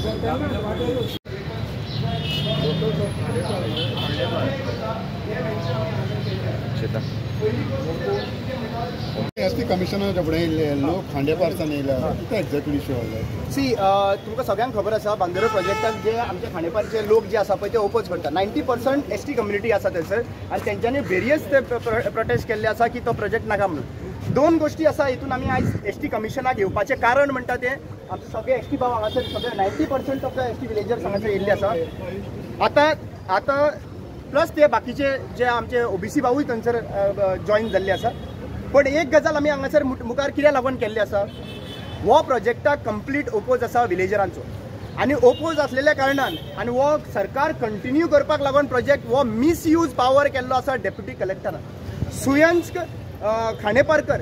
S T commissioner फुडें येयल्ले लोक खांडेपारसान येयला, कितें एक्झॅक्टली इश्यू जाल्लो? सी, तुमकां सगळ्यांक खबर आसा, बांदोडे प्रोजेक्टाक जे आमचे खांडेपारचे लोक जे आसा पळय ते ओपोज करता. 90% एस टी कम्युनिटी आसा थंयसर आनी तेंच्यांनी वेरियस ते प्रोटेस्ट केल्ले आसा की तो प्रोजेक्ट नाका म्हणून. दोन गोश्टी आसा हितून आमी आयज एस टी कमिशनाक येवपाचें कारण म्हणटा तें आमचे सगळे एस टी भाव हांगासर सगळे 90% of the S T villagers हांगासर येयल्ले आसा. आतां आतां प्लस ते बाकीचे जे आमचे ओबीसी भावूय थंयसर जॉयन जाल्ले आसा. पण एक गजाल आमी हांगासर मुखार कित्याक लागून केल्ली आसा, हो प्रोजेक्टाक कंप्लीट ओपोज आसा विलेजरांचो आनी ओपोज आसलेल्या कारणान आनी हो सरकार कंटिन्यू करपाक लागून प्रोजेक्ट हो मिसयूज पावर केल्लो आसा डेप्युटी कलेक्टरान. सुयंस खांडेपारकर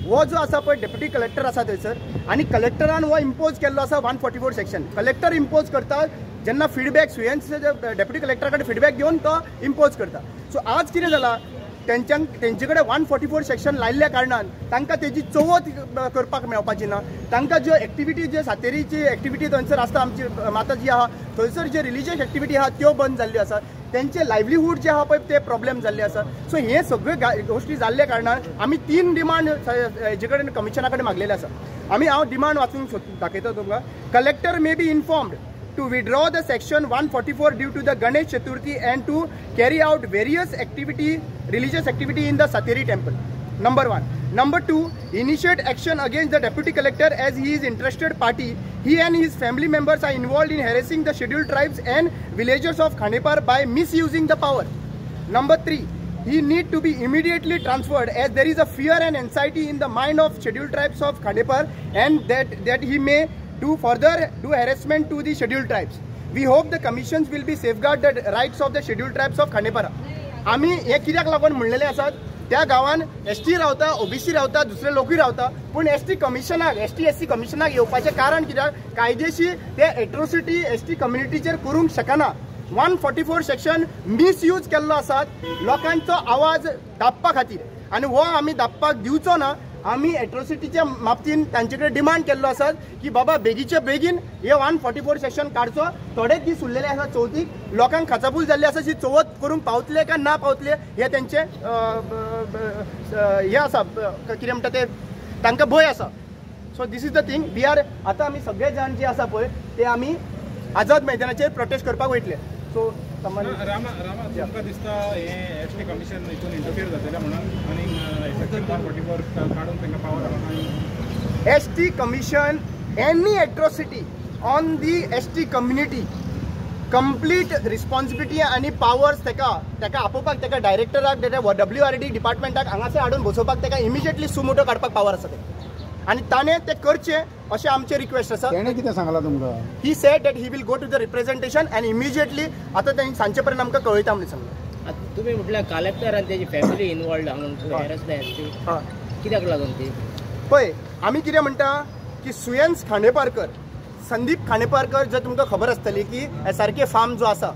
हो जो आसा पळय डेप्युटी कलेक्टर आसा थंयसर आनी कलेक्टरान हो इम्पोज केल्लो आसा 144 सेक्शन. कलेक्टर इम्पोज करता जेन्ना फिडबॅक सुयंस डेप्युटी कलेक्टरा कडेन फिडबॅक घेवन तो इम्पोज करता. सो आज कितें जाला, तेंचे कडेन 144 सेक्शन लायिल्ल्या कारणान तांकां तेजी चवथ करपाक मेळपाची ना. तांकां ज्यो एक्टिविटी जे सातेरीची एक्टिविटी थंयसर आसता, आमची माता जी आहा थंयसर जे रिलिजियस एक्टिविटी आहा त्यो बंद जाल्ल्यो आसा. तेंचे लायवलीहूड जे आहा पळय ते प्रॉब्लेम जाल्ले आसा. सो हे सगळे गोश्टी जाल्ल्या कारणान आमी 3 डिमांड हेजे कडेन कमिशना कडेन मागलेले आसा. आमी हांव डिमांड वाचून दाखयता तुमकां. Collector may be informed to withdraw the section 144 due to the Ganesh Chaturthi and to carry out various activity, religious activity in the Sateri temple. Number 1. Number 2, initiate action against the deputy collector as he is interested party. He and his family members are involved in harassing the scheduled tribes and villagers of Khandepar by misusing the power. Number 3, he need to be immediately transferred as there is a fear and anxiety in the mind of scheduled tribes of Khandepar and that he may do further do harassment to the scheduled tribes. We hope the commissions will be safeguard the rights of the scheduled tribes of Khandepara. आमी हे कित्याक लागून म्हणलेले आसात, त्या गांवान S T रावता, OBC रावता, दुसरे लोकूय रावता, पूण एस टी कमिशनाक एस टी एस सी कमिशनाक येवपाचें कारण कित्याक, कायदेशीर ते एट्रोसिटी एस टी कम्युनिटीचेर करूंक शकना. 144 सेक्शन मिसयूज केल्लो आसात लोकांचो आवाज दाबपा खातीर आनी हो आमी दाबपाक दिवचो ना. आमी एट्रोसिटीच्या बाबतीन तांचे कडेन डिमांड केल्लो आसा की बाबा बेगीचे बेगीन हे 144 सेक्शन काडचो. थोडे दीस उरलेले आसा चवथीक, लोकांक खाचापूल जाल्ली आसा, ती चवथ करूंक पावतले काय ना पावतले हे तेंचे हे आसा, कितें म्हणटा ते तांकां भंय आसा. So this is the thing. We are आतां आमी सगळे जाण जे आसा पळय ते आमी आझाद मैदानाचेर प्रोटेस्ट करपाक वयतले. सो रामा रामा तुमकां दिसता हें एस टी कमिशन हितून इंटरफियर जातलें म्हणून आनी सेक्शन 144 काडून तांकां पावर आहा? S T commission any atrocity on the S T community complete responsibility आनी पावर्स ताका ताका आपोवपाक, ताका डायरेक्टराक, डब्ल्यू आर डी डिपार्टमेंटाक हांगासर हाडून बसोवपाक ताका इमिजिएटली सुमोटो काडपाक पावर आसा ते आनी ताणें तें करचें अशें आमचें रिक्वेस्ट आसा. तेणें कितें सांगलां तुमकां? He said that he will go to the representation and immediately आतां तेणी सांजचे पर्यंत आमकां कळयता म्हणून सांगलें. आतां तुमी म्हटल्यार कलेक्टर आनी तेजी फॅमिली इनवॉल्ड आहा म्हणून हॅरस ती कित्याक लागून ती? पळय आमी कितें म्हणटा की सुयंस खांडेपारकर, संदीप खांडेपारकर, जर तुमकां खबर आसतली की एस आर के फार्म जो आसा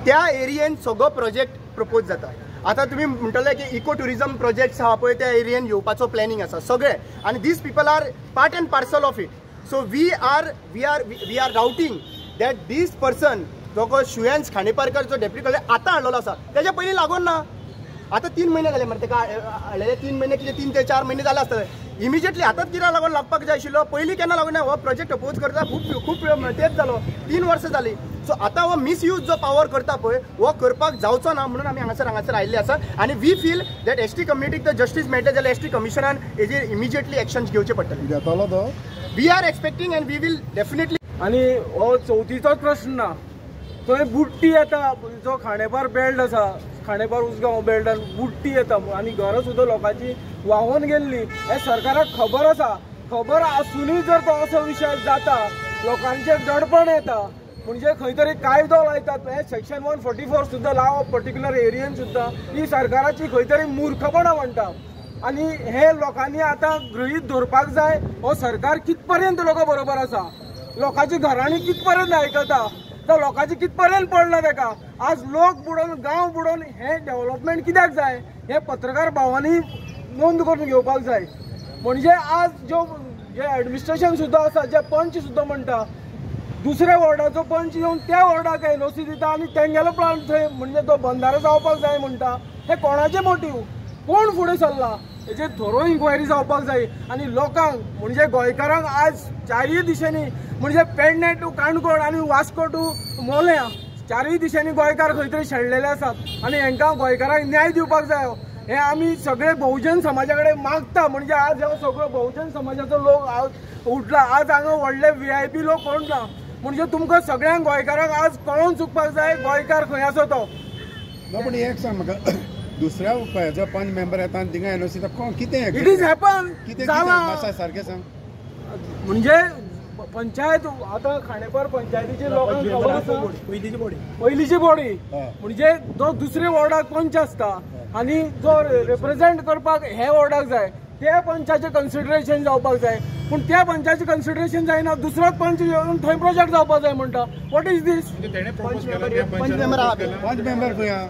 त्या एरियेन सगळो प्रोजेक्ट प्रपोज जाता. आतां तुमी म्हणटले की इको ट्युरिजम प्रोजेक्ट्स आहा पळय त्या एरियेन येवपाचो प्लॅनिंग आसा सगळे आनी these people are part and parcel of it. So we are doubting that this person जो शुयन्स खांडेपारकर जो डेप्युटी कलेक्टर आतां हाडलेलो आसा तेज्या पयलीं लागून ना. आतां 3 म्हयने जाले मरे ताका हाडलेले, 3 म्हयने कितें 3 ते 4 म्हयने जाले आसतले. इमिजिएटली आतांच कित्याक लागून लागपाक जाय आशिल्लो, पयलीं केन्ना लागून ना. हो प्रोजेक्ट अपोज करता खूब खूब तेंप जालो, 3 वर्सां जालीं. सो आतां हो मिसयूज जो पावर करता पळय हो करपाक जावचो ना म्हणून आमी हांगासर हांगासर आयिल्ले आसा आनी we feel that S T कम्युनिटीक जर जस्टीस मेळटलें जाल्यार एस टी कमिशनान हेजेर इमिजिएटली एक्शन घेवचें पडटलें. घेतलो तो we are expecting and we will definitely. आनी हो चवथीचोच प्रश्न ना, थंय बुडटी येता, जो खांडेपार बेल्ट आसा, खांडेपार उसगांव बेल्टान बुडटी येता आनी घरां सुद्दां लोकांची व्हांवून गेल्ली. हें सरकाराक खबर आसा, खबर आसुनूय जर तो असो विशय जाता, लोकांचेर दडपण येता, म्हणजे खंय तरी कायदो लायतात. हे सेक्शन 144 सुद्दां लावप पर्टिक्युलर एरियेन सुद्दां ही सरकाराची खंय तरी मूर्खपणां म्हणटा आनी हे लोकांनी आतां गृहीत धरपाक जाय. हो सरकार कित पर्यंत लोकां बरोबर आसा, लोकांची घरांनी कित पर्यंत आयकता, तो लोकांची कित पर्यंत पडला ताका. आज लोक बुडोवन, गांव बुडोवन हें डेव्हलपमेंट कित्याक जाय हें पत्रकार भावांनी नोंद करून घेवपाक जाय. म्हणजे आज ज्यो जे एडमिनिस्ट्रेशन सुद्दां आसा, जे पंच सुद्दां म्हणटा, दुसऱ्या वॉर्डाचो पंच येवन त्या वॉर्डाक एनओसी दिता आनी तेंगेलो प्लांट थंय म्हणजे तो बंधारो जावपाक जाय म्हणटा. हे कोणाचे मोटीव, कोण फुडें सरला हेजेर थोरो इन्क्वायरी जावपाक जाय. आनी लोकांक म्हणजे गोंयकारांक आज चारय दिशेंनी म्हणजे पेडणे टू काणकोण आनी वास्को टू मोल्यां चारय दिशेंनी गोंयकार खंय तरी शेणलेले आसात आनी हेंकां गोंयकारांक न्याय दिवपाक जाय. हे आमी सगळे बहुजन समाजा कडेन मागता. म्हणजे आज हो सगळो बहुजन समाजाचो लोक आज उठला, आज हांगा व्हडले VIP लोक कोण ना. म्हणजे तुमकां सगळ्यांक गोंयकारांक आज कळोन चुकपाक जाय गोंयकार खंय आसा तो. ना पूण एक सांग म्हाका, दुसऱ्या हेजो पंच मेंबर येता आनी थिंगा एनओसी कितें it is happen कितें जालां सारकें सांग. म्हणजे पंचायत आतां खांडेपार पंचायतीचे लोकांक खबर आसा, पयलींची बॉडी म्हणजे जो दुसरे वॉर्डाक पंच आसता आनी जो रिप्रेझेंट करपाक हे वॉर्डाक जाय त्या पंचाचें कन्सिडरेशन जावपाक जाय. पूण त्या पंचाचें कन्सिडरेशन जायना, दुसरोच पंच येवन थंय प्रोजेक्ट जावपाक जाय म्हणटा. What is this? Panch member खंय आहा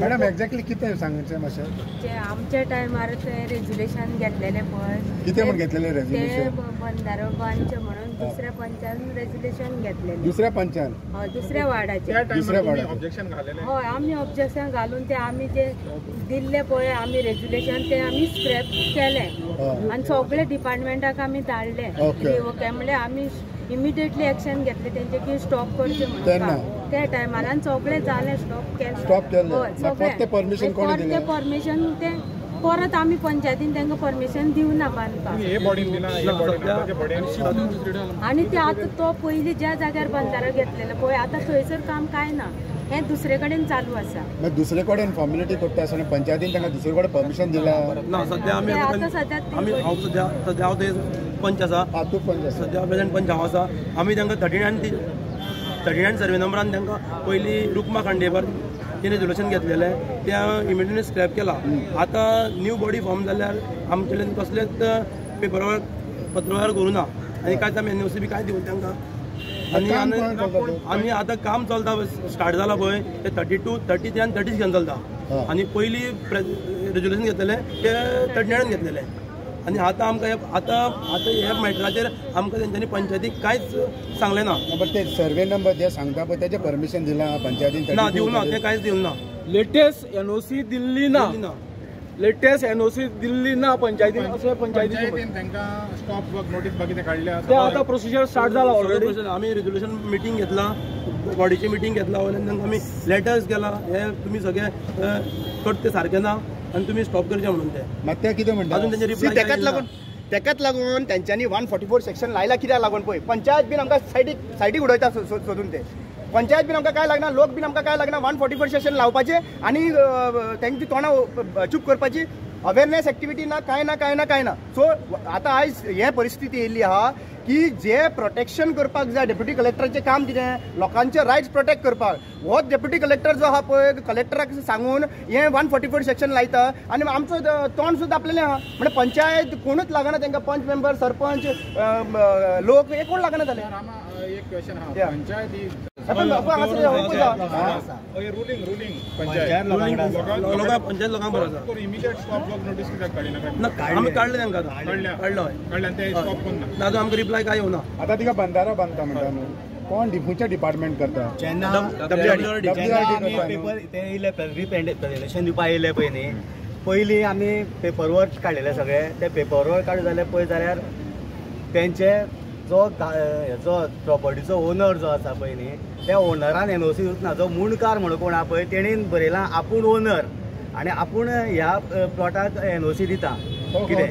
मॅडम? एक्झॅक्टली कितें सांगचें मातशें? जे आमच्या टायमार ते रेज्युलेशन घेतलेले पळय, कितें म्हण घेतलेले रेज्युलेशन? ते बंधारो बांदचे म्हणून दुसऱ्या पंचान रेज्युलेशन घेतलेले. दुसऱ्या पंचान? हय, दुसऱ्या वार्डाचे. दुसऱ्या वार्डाचे ऑब्जेक्शन घालेले? हय, आमी ऑब्जेक्शन घालून ते आमी जे दिल्ले पळय आमी रेज्युलेशन ते आमी स्क्रॅप केले आनी सगळे डिपार्टमेंटाक आमी धाडले. ओके, म्हणल्यार आमी इमिडिएटली एक्शन घेतले तेंचे की स्टॉप करचे म्हणून त्या टायमार आनी सगळें जालें, स्टॉप केलें. स्टॉप केलें. परमिशन कोण दिलें? परमिशन ते परत आमी पंचायतीन तांकां परमिशन दिवना बांदपाक. आनी ते आतां तो पयलीं ज्या जाग्यार बंधारो घेतलेलो पळय आतां थंयसर काम कांय ना, हें दुसरे कडेन चालू आसा. दुसरे कडेन फॉर्मेलिटी करता आसतना पंचायतीन तांकां दुसरे कडेन परमिशन दिलां ना? सद्या आमी आतां सद्या हांव सद्या सद्या हांव ते पंच आसा, तूं पंच आसा सद्या प्रेझेंट पंच हांव आसा. आमी तांकां 39 सर्वे नंबरान तांकां पयलीं रुक्मा खांडेपार तें रेजोल्युशन घेतलेलें तें इमिडिएटली स्क्रॅप केलां. आतां न्यू बॉडी फॉर्म जाल्यार आमचे कडेन कसलेच पेपर वर्क पत्रव्यवहार करूं ना आनी कांयच आमी एनओसी बी कांय दिवं तांकां. आनी आतां काम चलता स्टार्ट जाला पळय ते 32, 33 आनी 36 चलता. आनी पयलीं रेजोल्युशन घेतलेलें तें 39 घेतलेलें. आनी आतां आमकां आतां आतां ह्या मॅटराचेर आमकां तेंच्यांनी पंचायतीक कांयच सांगलें ना. बट ते सर्वे नंबर जे सांगता पळय तेजें परमिशन दिलां पंचायतीन? ना, दिवं ना, तें कांयच दिवं ना. लेटेस्ट एनओसी दिल्ली ना, लेटेस्ट एनओसी दिल्ली ना पंचायतीन. अशें पंचायतीन तांकां स्टॉप वर्क नोटीस बाकी ते काडल्या. ते आतां प्रोसिजर स्टार्ट जाला ऑलरेडी. आमी रेजोल्युशन मिटींग घेतला, बॉडीची मिटींग घेतला, वयल्यान तांकां आमी लेटर्स केला हे तुमी सगळे करते सारकें ना आनी तुमी स्टॉप करचें म्हणून. ते मात ते कितें म्हणटा अजून तेंचे रिप्लाय तेकाच लागून तेंच्यांनी 144 सेक्शन लायला. कित्याक लागून पळय पंचायत बीन आमकां सायडीक उडयता सोदून. ते पंचायत बीन आमकां काय लागना, लोक बीन आमकां काय लागना. 144 सेक्शन लावपाचें आनी तेंची तोंडां चूप करपाची. अवेरनेस एक्टिविटी ना, कांय ना, कांय ना, कांय ना. सो आतां आयज हे परिस्थिती येयल्ली आहा की जे प्रोटेक्शन करपाक जाय डेप्युटी कलेक्टराचें काम कितें, लोकांचे रायट्स प्रोटेक्ट करपाक. हो डेप्युटी कलेक्टर जो आहा पळय कलेक्टराक सांगून हें 144 सेक्शन लायता आनी आमचो तोंड सुद्दां आपलेलें आहा. म्हणजे पंचायत कोणूच लागना तांकां, पंच मेंबर, सरपंच, लोक हे कोण लागना जाले. एक क्वेश्चन आहा, पंचायत आमी काडलें तांकां, आतां तिका बंधारो बांदता म्हणटा न्हू, कोण खंयचें डिपार्टमेंट करता? जेन्ना पेपर ते येयले रिप्रेजेंटेशन दिवपा येयले पळय न्ही, पयलीं आमी पेपर वर्क काडलेले सगळे. ते पेपर वर्क काडले जाल्यार पळय जाल्यार तेंचे जो हेजो प्रॉपर्टीचो ओनर जो आसा पळय न्ही, त्या ओनरान एनओसी दिवंक ना. जो मुंडकार म्हणून कोण आहा पळय तेणेन बरयलां आपूण ओनर आनी आपूण ह्या प्लॉटाक एनओसी दिता. कितें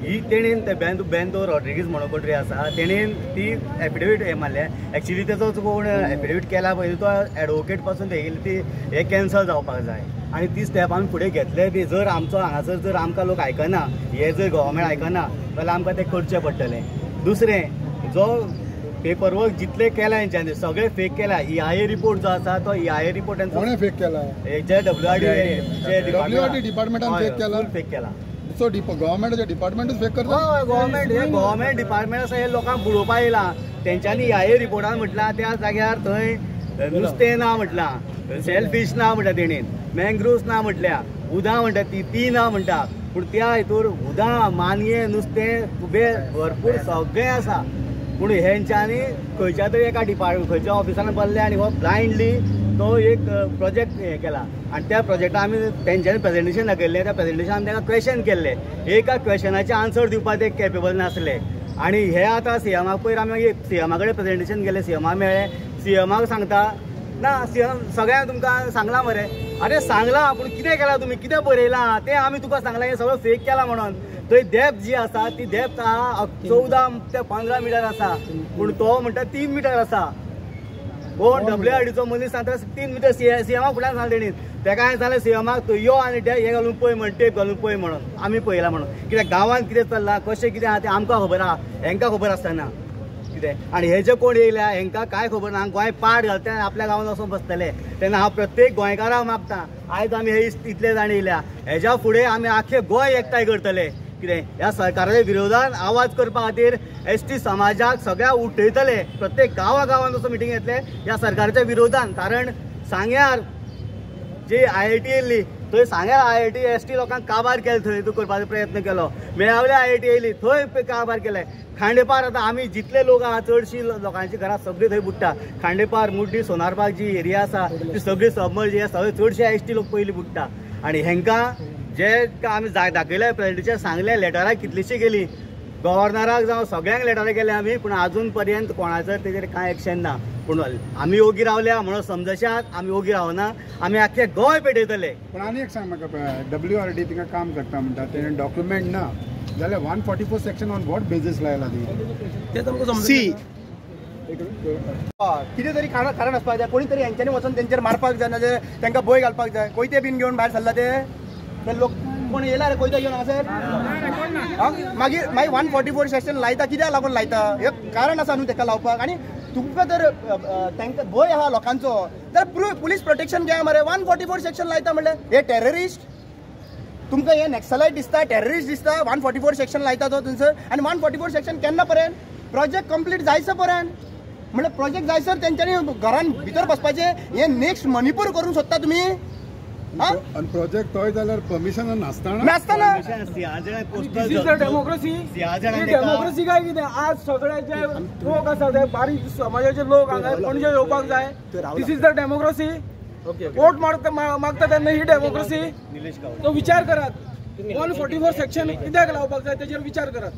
ही तेणेन ते बेंदो रॉड्रिगीज म्हणून कोण तरी आसा तेणेन ती एफिडेवीट हें मारलें. एक्चुली तेजो कोण एफिडेवीट केला पळय तो एडवोकेट पासून तेगेली ती हें कॅन्सल जावपाक जाय आनी ती स्टेप आमी फुडें घेतले बी. जर आमचो हांगासर जर आमकां लोक आयकना, हे जर गव्हर्मेंट आयकना जाल्यार आमकां तें करचें पडटलें. दुसरें जो पेपर वर्क जितले केला हेंच्यांनी सगळे फेक केला. EIA report जो आसा तो EIA report कोणें फेक केला? जे WRD डिपार्टमेंटान फेक केला, फेक केला. सो गव्हर्मेंटाचे डिपार्टमेंटूच फेक करता. गव्हर्मेंट हे गव्हर्मेंट डिपार्टमेंट आसा हे लोकांक बुडोवपा येयलां. तेंच्यांनी EIA रिपोर्टान म्हटलां त्या जाग्यार थंय नुस्तें ना म्हटलां, सेल फीश ना म्हणटा तेणेन, मँग्रोव्स ना म्हटल्या, उदां म्हणटा ती ती ना म्हणटा. पूण त्या हितूर उदां मानये नुस्तें खुबे भरपूर सगळें आसा. पूण हेंच्यांनी खंयच्या तरी एका डिपार्टमेंट खंयच्या ऑफिसान बसले आनी हो ब्लायंडली तो एक प्रोजेक्ट हें केला. आनी त्या प्रोजेक्टा आमी तेंच्यांनी प्रेजेंटेशन दाखयल्लें, त्या प्रेजेंटेशन आमी तांकां क्वेशन केल्ले, एका क्वेशनाचे आन्सर दिवपाक ते केपेबल नासले. आनी हे आतां सीएमाक पयर आमी मागीर सीएमा कडेन प्रेजेंटेशन केलें, सीएमा मेळ्ळें, सीएमाक सांगता ना सीएम सगळ्यांक तुमकां सांगलां मरे. अरे सांगलां पूण कितें केलां तुमी, कितें बरयलां तें आमी तुका सांगलां, हें सगळें फेक केलां म्हणून. थंय डेप्थ जी आसा ती डेप्थ आहा 14 ते 15 मिटर आसा, पूण तो म्हणटा 3 मिटर आसा. कोण डब्ल्यू आर डीचो मनीस सांगता 3 मिटर, सीएमाक फुडल्यान सांगलें तेणी. तेका हांवें सांगलें सीएमाक तूं यो आनी हें घालून पळय म्हण, टेप घालून पळय म्हणून, आमी पळयलां म्हणून. कित्याक गांवांत कितें चल्लां कशें कितें आहा तें आमकां खबर आहा, हेंकां खबर आसतना कितें. आनी हे जे कोण येयल्या हेंकां कांय खबर ना, गोंय पाड घालता आनी आपल्या गांवांत वचून बसतले. तेन्ना हांव प्रत्येक गोंयकाराक मागता, आयज आमी हे इतले जाण येयल्या, हेज्या फुडें आमी आख्खे गोंय एकठांय करतले. कितें ह्या सरकाराच्या विरोधान आवाज करपा खातीर एस टी समाजाक सगळ्या उठयतले, प्रत्येक गांवा गांवांत असो मिटींग घेतले ह्या सरकाराच्या विरोधान. कारण सांग्यार जी आय I T येयल्ली थंय सांग्यार I I T S T लोकांक काबार केले, थंय तूं करपाचो प्रयत्न केलो. मेळावले आय I T येयली थंय काबार केले. खांडेपार आतां आमी जितले लोक आहा चडशी लोकांची घरां सगळीं थंय बुडटा. खांडेपार, मुड्डी, सोनारबाग जी एरिया आसा ती सगळी सबमर्ज सगळे चडशे एस टी लोक पयलीं बुडटा. आनी हेंकां जे आमी दाखयले प्रेजेंटेशन सांगले, लेटरां कितलीशीं गेली गव्हर्नराक जावं सगळ्यांक लेटरां केले आमी, पूण आजून पर्यंत कोणाचो तेजेर कांय एक्शन ना. पूण आमी ओगी रावल्या म्हणून समजशात, आमी ओगी रावना, आमी आख्खे गोंय पेटयतले. पूण आनी एक सांग म्हाका, डब्ल्यू आर डी थिंगा काम करता म्हणटा, तेणें डॉक्युमेंट ना जाल्यार 144 section on what basis लायला ती? तें आमकां समज सी कितें तरी कारण आसपाक जाय, कोणी तरी हेंच्यांनी वचून तेंचेर मारपाक जाय, नाजाल्यार तांकां भंय घालपाक जाय. कोयते बीन घेवन भायर सरला ते लोक कोण येयला रे कोयते घेवन हांगासर? मागीर मागीर 144 सेक्शन लायता कित्याक लागून लायता, हें कारण आसा न्हू तेका लावपाक. आनी तुमकां जर तांकां भंय आहा लोकांचो जाल्यार पुलीस प्रोटेक्शन घेया मरे. 144 सेक्शन लायता म्हणल्यार हे टेररिस्ट, तुमकां हे नॅक्सलायट दिसता, टेररिस्ट दिसता. 144 सेक्शन लायता तो थंयसर. आनी 144 सेक्शन केन्ना पर्यंत, प्रोजेक्ट कंप्लीट जायसर पर्यंत. म्हणल्यार प्रोजेक्ट जायसर तेंच्यांनी घरान भितर बसपाचें. हें नेक्स्ट मणिपूर करूंक सोदता तुमी? आनी प्रोजेक्ट तोय जाल्यार परमिशन नासतना नासतना. This is the democracy. Democracy काय कितें? आज सगळे जे लोक आसा ते बारीक समाजाचे लोक हांगा पणजे येवपाक जाय. This is the democracy. Vote मागता तेन्ना ही डेमोक्रेसी? तो विचार करात. 144 सेक्शन कित्याक लावपाक जाय तेजेर विचार करात.